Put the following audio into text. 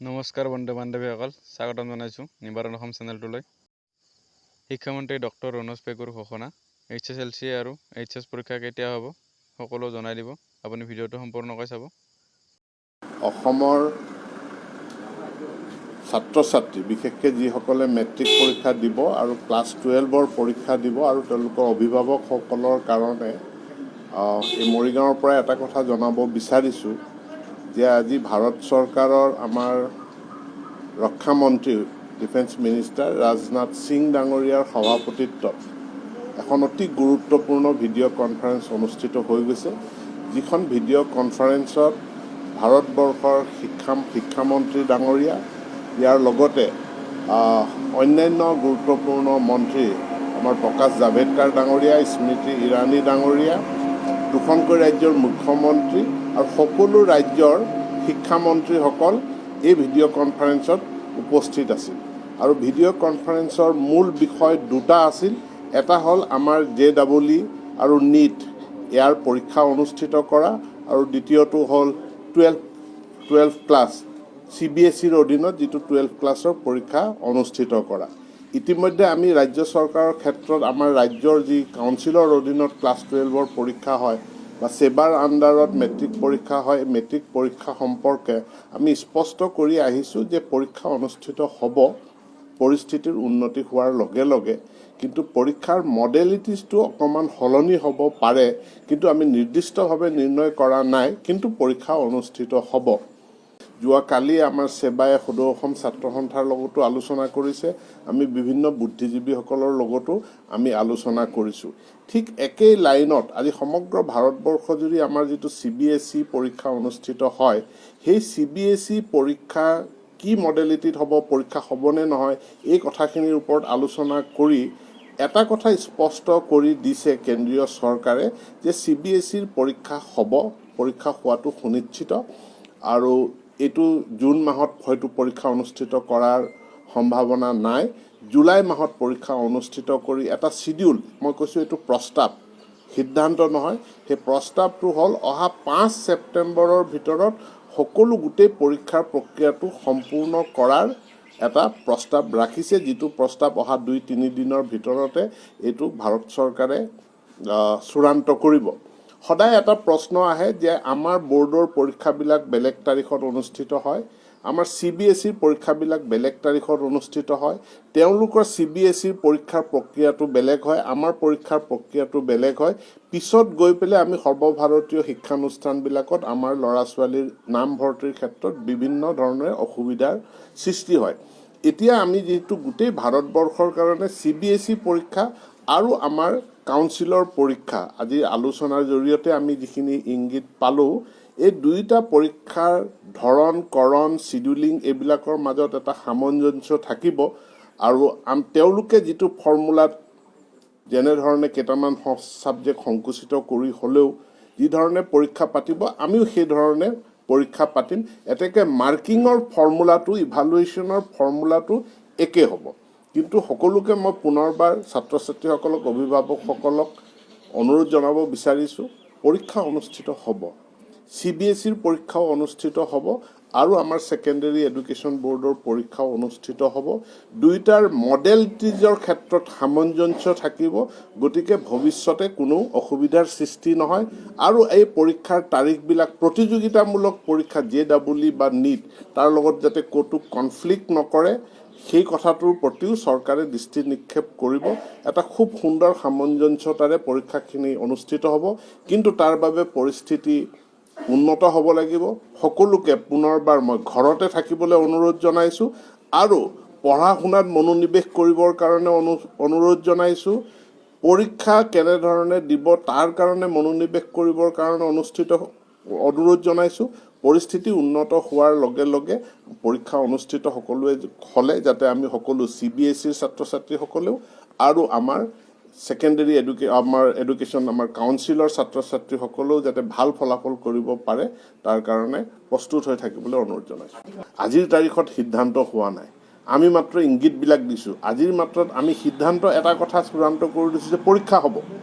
নমস্কাৰ বন্ধু বান্ধৱীসকল, স্বাগতম জনাইছোঁ নিবাৰণ অসম চেনেলটোলৈ। শিক্ষামন্ত্ৰী ডক্টৰ ৰণোজ পেগুৰ ঘোষণা, এইচএছএলচি আৰু এইচএছ পৰীক্ষা কেতিয়া হ'ব সকলো জনাই দিব। আপুনি ভিডিঅ'টো সম্পূৰ্ণকৈ চাব। অসমৰ ছাত্ৰ ছাত্ৰী, বিশেষকৈ যিসকলে মেট্ৰিক পৰীক্ষা দিব আৰু ক্লাছ 12ৰ পৰীক্ষা দিব আৰু তেওঁলোকৰ অভিভাৱকসকলৰ কাৰণে এই মৰিগাঁৱৰ পৰা এটা কথা জনাব বিচাৰিছোঁ যে আজি ভাৰত চৰকাৰৰ আমাৰ ৰক্ষামন্ত্ৰী, ডিফেন্স মিনিষ্টাৰ ৰাজনাথ সিং ডাঙৰীয়াৰ সভাপতিত্বত এখন অতি গুৰুত্বপূৰ্ণ ভিডিঅ' কনফাৰেন্স অনুষ্ঠিত হৈ গৈছে, যিখন ভিডিঅ' কনফাৰেন্সত ভাৰতবৰ্ষৰ শিক্ষামন্ত্ৰী ডাঙৰীয়া, ইয়াৰ লগতে অন্যান্য গুৰুত্বপূৰ্ণ মন্ত্ৰী আমাৰ প্ৰকাশ জাভেদকাৰ ডাঙৰীয়া, স্মৃতি ইৰাণী ডাঙৰীয়া, দুখনকৈ ৰাজ্যৰ মুখ্যমন্ত্ৰী আৰু সকলো ৰাজ্যৰ শিক্ষামন্ত্ৰীসকল এই ভিডিঅ' কনফাৰেন্সত উপস্থিত আছিল। আৰু ভিডিঅ' কনফাৰেন্সৰ মূল বিষয় দুটা আছিল। এটা হ'ল আমাৰ জেইই আৰু নীট ইয়াৰ পৰীক্ষা অনুষ্ঠিত কৰা আৰু দ্বিতীয়টো হ'ল 12 ক্লাছ, চিবিএছইৰ অধীনত যিটো 12 ক্লাছৰ পৰীক্ষা অনুষ্ঠিত কৰা। ইতিমধ্যে আমি ৰাজ্য চৰকাৰৰ ক্ষেত্ৰত আমাৰ ৰাজ্যৰ যি কাউন্সিলৰ অধীনত ক্লাছ 12ৰ পৰীক্ষা হয় বা ছেবাৰ আণ্ডাৰত মেট্ৰিক পৰীক্ষা হয়, মেট্ৰিক পৰীক্ষা সম্পৰ্কে আমি স্পষ্ট কৰি আহিছোঁ যে পৰীক্ষা অনুষ্ঠিত হ'ব পৰিস্থিতিৰ উন্নতি হোৱাৰ লগে লগে, কিন্তু পৰীক্ষাৰ মডেলিটিছটো অকণমান সলনি হ'ব পাৰে, কিন্তু আমি নিৰ্দিষ্টভাৱে নিৰ্ণয় কৰা নাই, কিন্তু পৰীক্ষা অনুষ্ঠিত হ'ব। যোৱাকালি আমাৰ ছেবাই সদৌ অসম ছাত্ৰ সন্থাৰ লগতো আলোচনা কৰিছে, আমি বিভিন্ন বুদ্ধিজীৱীসকলৰ লগতো আমি আলোচনা কৰিছোঁ। ঠিক একেই লাইনত আজি সমগ্ৰ ভাৰতবৰ্ষ জুৰি আমাৰ যিটো চিবিএছই পৰীক্ষা অনুষ্ঠিত হয়, সেই চিবিএছই পৰীক্ষা কি মডেলিটিত হ'ব, পৰীক্ষা হ'বনে নহয়, এই কথাখিনিৰ ওপৰত আলোচনা কৰি এটা কথা স্পষ্ট কৰি দিছে কেন্দ্ৰীয় চৰকাৰে যে চিবিএছইৰ পৰীক্ষা হ'ব, পৰীক্ষা হোৱাটো সুনিশ্চিত আৰু এইটো জুন মাহত হয়তো পৰীক্ষা অনুষ্ঠিত কৰাৰ সম্ভাৱনা নাই। জুলাই মাহত পৰীক্ষা অনুষ্ঠিত কৰি এটা চিডিউল, মই কৈছোঁ এইটো প্ৰস্তাৱ, সিদ্ধান্ত নহয়, সেই প্ৰস্তাৱটো হ'ল অহা 5 ছেপ্টেম্বৰৰ ভিতৰত সকলো গোটেই পৰীক্ষাৰ প্ৰক্ৰিয়াটো সম্পূৰ্ণ কৰাৰ এটা প্ৰস্তাৱ ৰাখিছে, যিটো প্ৰস্তাৱ অহা 2-3 দিনৰ ভিতৰতে এইটো ভাৰত চৰকাৰে চূড়ান্ত কৰিব। সদায় এটা প্ৰশ্ন আহে যে আমাৰ বৰ্ডৰ পৰীক্ষাবিলাক বেলেগ তাৰিখত অনুষ্ঠিত হয়, আমাৰ চিবিএছইৰ পৰীক্ষাবিলাক বেলেগ তাৰিখত অনুষ্ঠিত হয়, তেওঁলোকৰ চিবিএছইৰ পৰীক্ষাৰ প্ৰক্ৰিয়াটো বেলেগ হয়, আমাৰ পৰীক্ষাৰ প্ৰক্ৰিয়াটো বেলেগ হয়। পিছত গৈ পেলাই আমি সৰ্বভাৰতীয় শিক্ষানুষ্ঠানবিলাকত আমাৰ ল'ৰা ছোৱালীৰ নামভৰ্তিৰ ক্ষেত্ৰত বিভিন্ন ধৰণে অসুবিধাৰ সৃষ্টি হয়। এতিয়া আমি যিহেতু গোটেই ভাৰতবৰ্ষৰ কাৰণে চিবিএছই পৰীক্ষা আৰু আমাৰ কাউন্সিলৰ পৰীক্ষা, আজি আলোচনাৰ জৰিয়তে আমি যিখিনি ইংগিত পালোঁ, এই দুয়োটা পৰীক্ষাৰ ধৰণ কৰণ, চিডিউলিং এইবিলাকৰ মাজত এটা সামঞ্জস্য থাকিব আৰু তেওঁলোকে যিটো ফৰ্মুলাত যেনেধৰণে কেইটামান ছাবজেক্ট সংকুচিত কৰি হ'লেও যি ধৰণে পৰীক্ষা পাতিব, আমিও সেই ধৰণে পৰীক্ষা পাতিম। এতেকে মাৰ্কিঙৰ ফৰ্মুলাটো, ইভালুৱেশ্যনৰ ফৰ্মুলাটো একে হ'ব। কিন্তু সকলোকে মই পুনৰবাৰ ছাত্ৰ ছাত্ৰীসকলক, অভিভাৱকসকলক অনুৰোধ জনাব বিচাৰিছোঁ, পৰীক্ষা অনুষ্ঠিত হ'ব, চিবিএছইৰ পৰীক্ষাও অনুষ্ঠিত হ'ব আৰু আমাৰ ছেকেণ্ডেৰী এডুকেশ্যন বৰ্ডৰ পৰীক্ষাও অনুষ্ঠিত হ'ব। দুয়োটাৰ মডেলিটিজৰ ক্ষেত্ৰত সামঞ্জস্য থাকিব, গতিকে ভৱিষ্যতে কোনো অসুবিধাৰ সৃষ্টি নহয়। আৰু এই পৰীক্ষাৰ তাৰিখবিলাক প্ৰতিযোগিতামূলক পৰীক্ষা জেইই বা নীট তাৰ লগত যাতে ক'তো কনফ্লিক্ট নকৰে, সেই কথাটোৰ প্ৰতিও চৰকাৰে দৃষ্টি নিক্ষেপ কৰিব। এটা খুব সুন্দৰ সামঞ্জস্যতাৰে পৰীক্ষাখিনি অনুষ্ঠিত হ'ব, কিন্তু তাৰ বাবে পৰিস্থিতি উন্নত হ'ব লাগিব। সকলোকে পুনৰবাৰ মই ঘৰতে থাকিবলৈ অনুৰোধ জনাইছোঁ আৰু পঢ়া শুনাত মনোনিৱেশ কৰিবৰ কাৰণে অনুৰোধ জনাইছোঁ। পৰীক্ষা কেনেধৰণে দিব তাৰ কাৰণে মনোনিৱেশ কৰিবৰ কাৰণে অনুৰোধ জনাইছোঁ। পৰিস্থিতি উন্নত হোৱাৰ লগে লগে পৰীক্ষা অনুষ্ঠিত সকলোৱে হ'লে যাতে আমি সকলো চিবিএছইৰ ছাত্ৰ ছাত্ৰীসকলেও আৰু আমাৰ ছেকেণ্ডেৰী আমাৰ এডুকেশ্যন, আমাৰ কাউন্সিলৰ ছাত্ৰ ছাত্ৰীসকলেও যাতে ভাল ফলাফল কৰিব পাৰে, তাৰ কাৰণে প্ৰস্তুত হৈ থাকিবলৈ অনুৰোধ জনাইছোঁ। আজিৰ তাৰিখত সিদ্ধান্ত হোৱা নাই, আমি মাত্ৰ ইংগিতবিলাক দিছোঁ। আজিৰ মাত্ৰত আমি সিদ্ধান্ত এটা কথা চূড়ান্ত কৰি দিছোঁ যে পৰীক্ষা হ'ব।